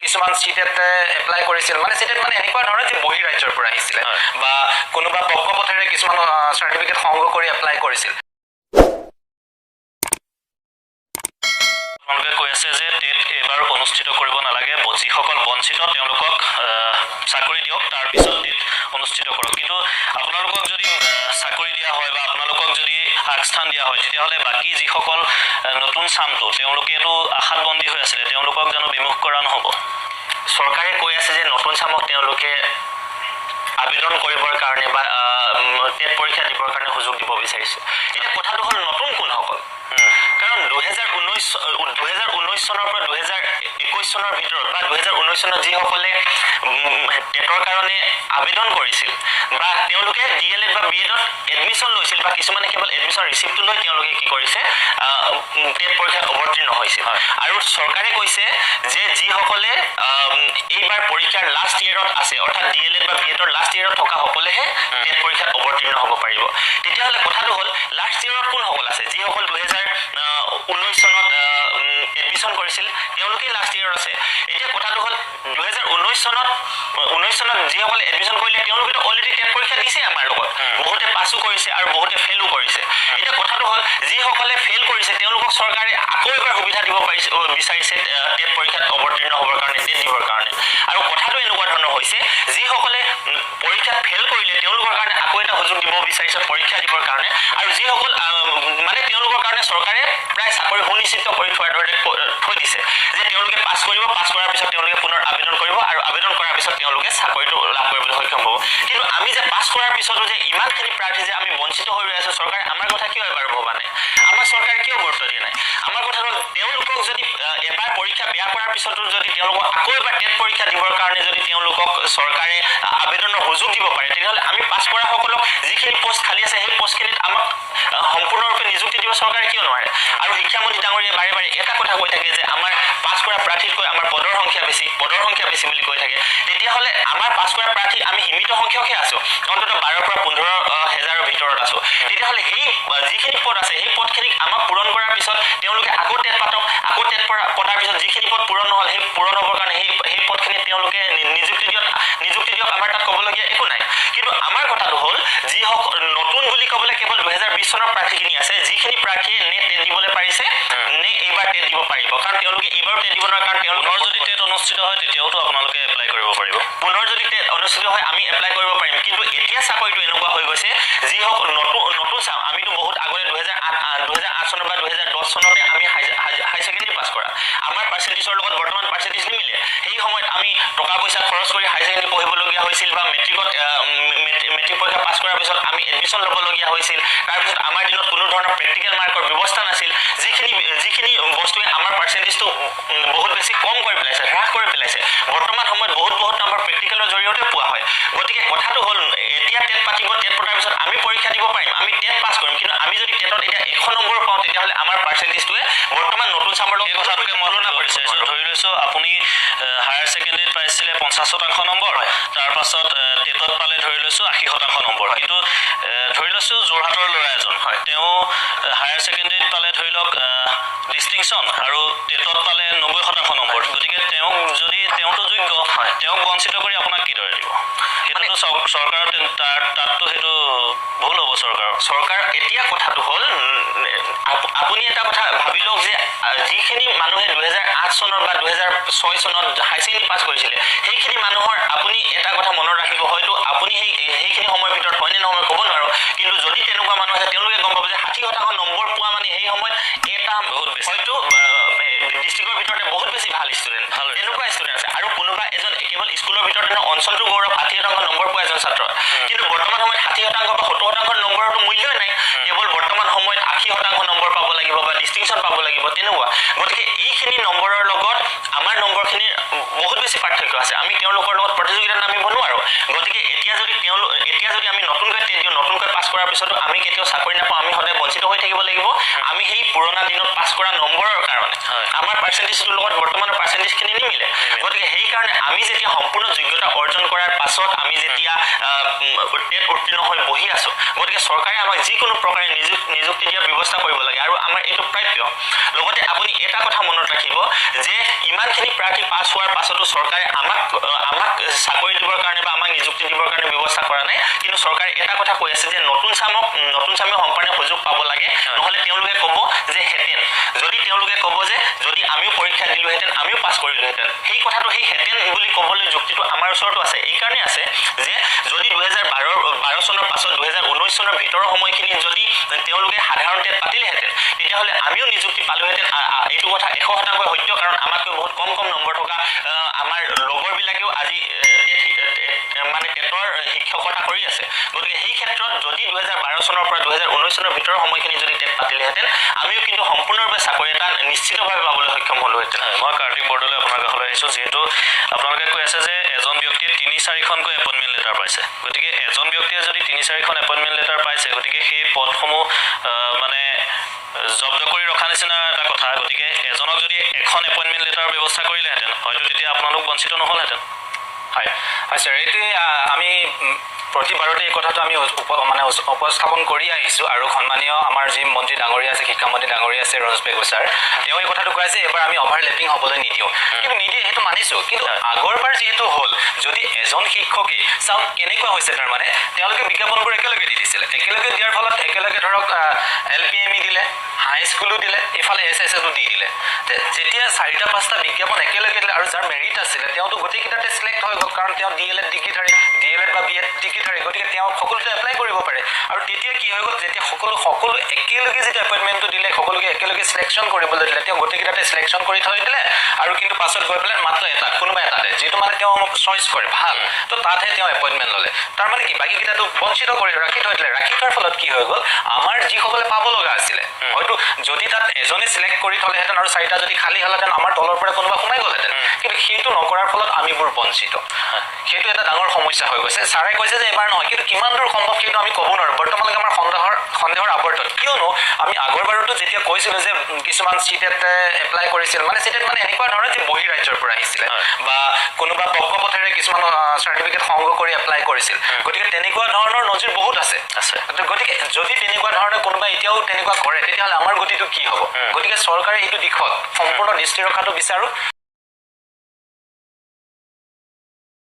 কিছুমান চিটেট এপ্লাই কৰিছিল, মানে চিটেট মানে এনেকুৱা ধৰণৰ যে বহিঃ ৰাজ্যৰ পৰা আহিছিলে বা কোনোবা বক্ৰপথেৰে কিছুমান চাৰ্টিফিকেট সংগ্ৰহ কৰি এপ্লাই কৰিছিল। আপোনালোকে কৈ আছে যে টেট এইবাৰ অনুষ্ঠিত কৰিব নালাগে, যিসকল বঞ্চিত তেওঁলোকক চাকৰি দিয়ক, তাৰপিছত টেট অনুষ্ঠিত কৰক। কিন্তু আপোনালোকক যদি চাকৰি দিয়া হয় বা আপোনালোকক যদি আগস্থান দিয়া হয়, তেতিয়াহ'লে বাকী যিসকল নতুন চামটো, তেওঁলোকেতো আশাত বন্দী হৈ আছিলে, তেওঁলোকক জানো বিমুখ কৰা নহ'ব? চৰকাৰে কৈ আছে যে নতুন চামক তেওঁলোকে আবেদন কৰিবৰ কাৰণে বা টেট পৰীক্ষা দিবৰ কাৰণে সুযোগ দিব বিচাৰিছে। এতিয়া কথাটো হ'ল, নতুন কোনসকল? কাৰণ 2019 চনৰ পৰা 2021 চনৰ ভিতৰত বা 2019 চনত যিসকলে টেটৰ কাৰণে আবেদন কৰিছিল বা তেওঁলোকে ডি এল এড বা বি এডত এডমিশ্যন লৈছিল বা কিছুমানে কেৱল এডমিশ্যন ৰিচিপ্টটো লৈ তেওঁলোকে কি কৰিছে, টেট পৰীক্ষাত অৱতীৰ্ণ হৈছিল। আৰু চৰকাৰে কৈছে যে যিসকলে এইবাৰ পৰীক্ষাৰ লাষ্ট ইয়েৰত আছে, অৰ্থাৎ ডি এল এড বা বি এডৰ লাষ্ট ইয়েৰত থকাসকলেহে টেট পৰীক্ষাত অৱতীৰ্ণ হ'ব পাৰিব। তেতিয়াহ'লে কথাটো হ'ল, লাষ্ট ইয়েৰত কোনসকল আছে? যিসকল 2019 চনত এডমিশ্যন কৰিছিল, তেওঁলোকেই লাষ্ট ইয়েৰত আছে। এতিয়া কথাটো হ'ল, 2019 চনত যিসকলে এডমিশ্যন কৰিলে, তেওঁলোকেতো অলৰেডি টেট পৰীক্ষা দিছে আমাৰ লগত। বহুতে পাছো কৰিছে আৰু বহুতে ফেইলো কৰিছে। এতিয়া কথাটো হ'ল, যিসকলে ফেইল কৰিছে, তেওঁলোকক চৰকাৰে আকৌ এবাৰ সুবিধা দিব পাৰিছে, বিচাৰিছে টেট পৰীক্ষাত অৱতীৰ্ণ হ'বৰ কাৰণে, টেট দিবৰ কাৰণে। আৰু কথাটো এনেকুৱা ধৰণৰ হৈছে, যিসকলে পৰীক্ষাত ফেইল কৰিলে, তেওঁলোকৰ কাৰণে আকৌ এটা সুযোগ দিব বিচাৰিছে পৰীক্ষা দিবৰ কাৰণে। আৰু যিসকল মানে তেওঁলোকৰ কাৰণে চৰকাৰে প্ৰায় চাকৰি সুনিশ্চিত কৰি থোৱাৰ দৰে থৈ দিছে যে তেওঁলোকে পাছ কৰিব, পাছ কৰাৰ পিছত তেওঁলোকে পুনৰ আবেদন কৰিব আৰু আবেদন কৰাৰ পিছত তেওঁলোকে চাকৰিটো লাভ কৰিবলৈ সক্ষম হ'ব। কিন্তু আমি যে পাছ কৰাৰ পিছতো যে ইমানখিনি প্ৰাৰ্থী যে আমি বঞ্চিত হৈ ৰৈ আছো, চৰকাৰে আমাৰ কথা কিয় এবাৰ ভবা নাই? আমাৰ চৰকাৰে কিয় গুৰুত্ব দিয়া নাই? আমাৰ কথা হ'ল, তেওঁলোকক যদি এবাৰ পৰীক্ষা বেয়া কৰাৰ পিছতো যদি তেওঁলোকক আকৌ এবাৰ টেট পৰীক্ষা দিবৰ কাৰণে যদি তেওঁলোকক চৰকাৰে আবেদনৰ সুযোগ দিব পাৰে, তেতিয়াহ'লে আমি পাছ কৰাসকলক যিখিনি পষ্ট খালী আছে, সেই পষ্টখিনিত আমাক সম্পূৰ্ণৰূপে নিযুক্তি দিব চৰকাৰে কিয় নোৱাৰে? আৰু শিক্ষামন্ত্ৰী ডাঙৰীয়াই বাৰে বাৰে এটা কথা কৈ থাকে যে আমাৰ পাছ কৰা প্ৰাৰ্থীতকৈ আমাৰ পদৰ সংখ্যা বেছি, পদৰ সংখ্যা বেছি বুলি কৈ থাকে। তেতিয়াহ'লে আমাৰ পাছ কৰা প্ৰাৰ্থী আমি সীমিত সংখ্যকহে আছো, অন্ততঃ 12ৰ পৰা 15 হেজাৰৰ ভিতৰত আছো। তেতিয়াহ'লে সেই যিখিনি পদ আছে, সেই পদখিনিক আমাক পূৰণ কৰাৰ পিছত তেওঁলোকে আকৌ টেট পাতক। আকৌ টেট পতাৰ পিছত যিখিনি পদ পূৰণ নহ'ল, সেই পূৰণ হ'বৰ কাৰণে সেই পদখিনিত তেওঁলোকে নিযুক্তি দিয়ক, নিযুক্তি দিয়ক। আমাৰ তাত ক'বলগীয়া একো নাই। কিন্তু আমাৰ কথাটো হ'ল, যিসকল নতুন বুলি ক'বলৈ কেৱল 2020 চনৰ প্ৰাৰ্থীখিনি আছে, যিখিনি প্ৰাৰ্থীয়ে নে টেট দিবলৈ পাৰিছে নে এইবাৰ টেট দিব পাৰিব। কাৰণ তেওঁলোকে এইবাৰো টেট দিব নোৱাৰে, কাৰণ তেওঁলোকে পুনৰ যদি টেট অনুষ্ঠিত হয়, তেতিয়াওতো আপোনালোকে এপ্লাই কৰিব পাৰিব। পুনৰ যদি টেট অনুষ্ঠিত হয়, আমি এপ্লাই কৰিব পাৰিম। কিন্তু এতিয়া চাকৰিটো এনেকুৱা হৈ গৈছে, যিসকল নতুন নতুন চাম, আমিতো বহুত আগতে 2008 চনত বা 2010 চনতে আমি হাই হাই ছেকেণ্ডেৰী পাছ কৰা। আমাৰ পাৰ্চেণ্টেজৰ লগত বৰ্তমান পাৰ্চেণ্টেজ নিমিলে। সেই সময়ত আমি টকা পইচা খৰচ কৰি হাই ছেকেণ্ডেৰী পঢ়িবলগীয়া হৈছিল বা মেট্ৰিক পৰীক্ষা পাছ কৰাৰ পিছত আমি এডমিশ্যন ল'বলগীয়া হৈছিল। তাৰপিছত আমাৰ দিনত কোনো ধৰণৰ প্ৰেক্টিকেল মাৰ্কৰ ব্যৱস্থা নাছিল, যিখিনি যিখিনি বস্তুৱে আমাৰ পাৰ্চেণ্টেজটো বহুত বেছি কম কৰি পেলাইছে, হ্ৰাস কৰি পেলাইছে। বৰ্তমান সময়ত বহুত বহুত নম্বৰ প্ৰেক্টিকেলৰ জৰিয়তে পোৱা হয়। গতিকে কথাটো হ'ল, এতিয়া টেট পাতিব, টেট পতাৰ পিছত আমি পৰীক্ষা দিব পাৰিম, আমি টেট পাছ কৰিম। কিন্তু আমি যদি টেটত এতিয়া 100 নম্বৰ পাওঁ, তেতিয়াহ'লে আমাৰ পাৰ্চেণ্টেজটোৱে বৰ্তমান নতুন চামৰ লগত সেই কথাটোকে মই তুলনা সুধিব কৰিব বিচাৰিছোঁ। নোৱাৰোঁ। ধৰি লৈছোঁ আপুনি হায়াৰ ছেকেণ্ডেৰীত পাইছিলে 50% নম্বৰ, তাৰপাছত টেটত পালে ধৰি লৈছোঁ 80% নম্বৰ। কিন্তু ধৰি লৈছোঁ যোৰহাটৰ ল'ৰা এজন, তেওঁ হায়াৰ ছেকেণ্ডেৰীত পালে ধৰি লওক ডিষ্টিংশ্যন আৰু টেটত পালে 90% নম্বৰ। গতিকে তেওঁক যদি, তেওঁতো যোগ্য, তেওঁক বঞ্চিত কৰি আপোনাক কিদৰে দিব? সেইটোতো চৰকাৰৰ তাততো সেইটো ভুল হ'ব চৰকাৰৰ। চৰকাৰ, এতিয়া কথাটো হ'ল, আপুনি এটা কথা ভাবি লওক যে যিখিনি মানুহে 2008 চনত বা 2006 চনত হাই ছেকেণ্ডেৰী পাছ কৰিছিলে, সেইখিনি মানুহৰ আপুনি এটা কথা মনত ৰাখিব, হয়তো আপুনি সেইখিনি সময়ৰ ভিতৰত হয়নে নহয় মই ক'ব নোৱাৰোঁ, কিন্তু যদি তেনেকুৱা মানুহ আছে, তেওঁলোকে গম পাব যে 60% নম্বৰ পোৱা মানে সেই সময়ত এটা বহুত বেছি। হয়তো ডিষ্ট্ৰিক্টৰ ভিতৰতে বহুত বেছি ভাল ষ্টুডেণ্ট, ভাল তেনেকুৱা ষ্টুডেণ্ট আছে। আৰু কোনোবা এজন কেৱল স্কুলৰ ভিতৰত নহয়, অঞ্চলটোৰ গৌৰৱ 60% নম্বৰ পোৱা এজন ছাত্ৰ। কিন্তু বৰ্তমান সময়ত 60% বা 70% নম্বৰতো মূল্যই নাই। কেৱল বৰ্তমান সময়ত 80% নম্বৰ পাব লাগিব বা ডিষ্টিংশ্যন পাব লাগিব, তেনেকুৱা। গতিকে এইখিনি নম্বৰৰ লগত আমাৰ নম্বৰখিনিৰ বহুত বেছি পাৰ্থক্য আছে। আমি তেওঁলোকৰ লগত প্ৰতিযোগিতাত নামিব নোৱাৰোঁ। গতিকে এতিয়া যদি আমি নতুনকৈ টেট দিওঁ, নতুনকৈ পাছ কৰাৰ পিছতো আমি কেতিয়াও চাকৰি নাপাওঁ। আমি সদায় বঞ্চিত হৈ থাকিব লাগিব আমি সেই পুৰণা দিনত পাছ কৰা নম্বৰৰ কাৰণে। আমাৰ পাৰ্চেণ্টেজটোৰ লগত বৰ্তমানৰ পাৰ্চেণ্টেজখিনি নিমিলে। গতিকে সেইকাৰণে সেইকাৰণে আমি যেতিয়া সম্পূৰ্ণ যোগ্যতা অৰ্জন কৰাৰ পাছত আমি যেতিয়া টেট উত্তীৰ্ণ হৈ বহি আছোঁ, গতিকে চৰকাৰে আমাক যিকোনো প্ৰকাৰে নিযুক্তি দিয়াৰ ব্যৱস্থা কৰিব লাগে আৰু আমাৰ এইটো প্ৰাপ্য। লগতে আপুনি এটা কথা মনত ৰাখিব যে ইমানখিনি প্ৰাৰ্থী পাছ হোৱাৰ পাছতো চৰকাৰে আমাক আমাক চাকৰি দিবৰ কাৰণে বা আমাক নিযুক্তি দিবৰ কাৰণে ব্যৱস্থা কৰা নাই। কিন্তু চৰকাৰে এটা কথা কৈ আছে যে নতুন চামে সম্পূৰ্ণ সুযোগ পাব লাগে, নহ'লে তেওঁলোকে ক'ব যে হেঁতেন, যদি তেওঁলোকে ক'ব যে যদি আমিও পৰীক্ষা দিলোহেঁতেন, আমিও পাছ কৰিলোহেঁতেন, সেই কথাটো সেই হেঁতেন বুলি ক'বলৈ যুক্তিটো আমাৰ ওচৰতো আছে। এইকাৰণে আছে যে যদি 2012 চনৰ পাছত 2019 চনৰ ভিতৰৰ সময়খিনি যদি তেওঁলোকে সাধাৰণ টেট পাতিলেহেঁতেন, তেতিয়াহ'লে আমিও নিযুক্তি পালোহেঁতেন। এইটো কথা 100% সত্য, কাৰণ আমাতকৈ বহুত কম কম নম্বৰ থকা আমাৰ লগৰবিলাকেও আজি মানে টেটৰ শিক্ষকতা কৰি আছে। গতিকে সেই ক্ষেত্ৰত যদি 2012 চনৰ পৰা 2019 চনৰ ভিতৰৰ সময়খিনি যদি টেট পাতিলেহেঁতেন, আমিও কিন্তু সম্পূৰ্ণৰূপে চাকৰি এটা নিশ্চিতভাৱে পাবলৈ সক্ষম হ'লোহেঁতেন। মই কাৰ্তিক বৰদলৈ আপোনাৰ কাষলৈ আহিছোঁ। যিহেতু আপোনালোকে কৈ আছে যে এজন ব্যক্তিয়ে 3-4খনকৈ এপইণ্টমেণ্ট লেটাৰ পাইছে, গতিকে এজন ব্যক্তিয়ে যদি 3-4খন এপইণ্টমেণ্ট লেটাৰ পাইছে, গতিকে সেই পদসমূহ মানে জব্দ কৰি ৰখা নিচিনা এটা কথা। গতিকে এজনক যদি এখন এপইণ্টমেণ্ট লেটাৰৰ ব্যৱস্থা কৰিলেহেঁতেন, হয়তো তেতিয়া আপোনালোক বঞ্চিত নহ'লহেঁতেন। হয় হয় ছাৰ, এইটোৱে আমি প্ৰতিবাৰতে এই কথাটো আমি মানে উপস্থাপন কৰি আহিছোঁ। আৰু সন্মানীয় আমাৰ যি মন্ত্ৰী ডাঙৰীয়া আছে, শিক্ষামন্ত্ৰী ডাঙৰীয়া আছে ৰণোজ পেগু ছাৰ, তেওঁ এই কথাটো কয় যে এইবাৰ আমি অভাৰলেপিং হ'বলৈ নিদিওঁ। কিন্তু নিদিয়ে সেইটো মানিছোঁ, কিন্তু আগৰবাৰ যিহেতু হ'ল, যদি এজন শিক্ষকেই চাওক কেনেকুৱা হৈছে, তাৰমানে তেওঁলোকে বিজ্ঞাপনবোৰ একেলগে দি দিছিলে। একেলগে দিয়াৰ ফলত একেলগে ধৰক এল পি এম ই দিলে, হাই স্কুলো দিলে, এইফালে এছ এছ এটো দি দিলে। যেতিয়া 4টা 5টা বিজ্ঞাপন একেলগে দিলে আৰু যাৰ মেৰিট আছিলে তেওঁতো গোটেইকেইটাতে চিলেক্ট হৈ গ'ল, কাৰণ তেওঁ ডি এল এড ডিগ্ৰীধাৰী, ডি এল এড বা বি এড ডিগ্ৰীধাৰী, গতিকে তেওঁ সকলোতে এপ্লাই কৰিব পাৰে। আৰু তেতিয়া কি হৈ গ'ল, যেতিয়া সকলো একেলগে যেতিয়া এপইণ্টমেণ্টটো দিলে, সকলোকে একেলগে চিলেকশ্যন কৰিবলৈ দিলে, তেওঁ গোটেইকেইটাতে চিলেকশ্যন কৰি থৈ দিলে আৰু কিন্তু পাছত গৈ পেলাই মাত্ৰ এটাত, কোনোবা এটাতে যিটো মানে তেওঁ চইচ কৰে ভাল, তো তাতহে তেওঁ এপইণ্টমেণ্ট ল'লে। তাৰমানে কি বাকীকেইটাতো বঞ্চিত কৰি ৰাখি থৈ দিলে। ৰাখি থোৱাৰ ফলত কি হৈ গ'ল, আমাৰ যিসকলে পাব লগা আছিলে, হয়তো যদি তাত এজনে চিলেক্ট কৰি থ'লেহেঁতেন আৰু 4টা যদি খালী হ'লহেঁতেন, আমাৰ তলৰ পৰা কোনোবা সোমাই গ'লহেঁতেন। কিন্তু সেইটো নকৰাৰ ফলত আমিবোৰ বঞ্চিত। সেইটো এটা ডাঙৰ সমস্যা হৈ গৈছে। ছাৰে কৈছে যে এবাৰ নহয়, কিন্তু কিমান দূৰ সম্ভৱ সেইটো আমি ক'ব নোৱাৰোঁ। বৰ্তমানলৈকে আমাৰ সন্দেহৰ আৱৰ্তত। কিয়নো আমি আগৰ বাৰতো যেতিয়া কৈছিলোঁ যে কিছুমান চিটেট এপ্লাই কৰিছিল, মানে চিটেট মানে এনেকুৱা ধৰণৰ যে বহিৰাজ্যৰ পৰা আহিছিলে বা কোনোবা বক্ৰপথেৰে কিছুমান চাৰ্টিফিকেট সংগ্ৰহ কৰি এপ্লাই কৰিছিল, গতিকে তেনেকুৱা ধৰণৰ নজিৰ বহুত আছে। গতিকে যদি তেনেকুৱা ধৰণৰ কোনোবা এতিয়াও তেনেকুৱা কৰে, তেতিয়াহ'লে আমাৰ গতিটো কি হ'ব? গতিকে চৰকাৰে এইটো দিশত সম্পূৰ্ণ দৃষ্টি ৰখাটো বিচাৰোঁ।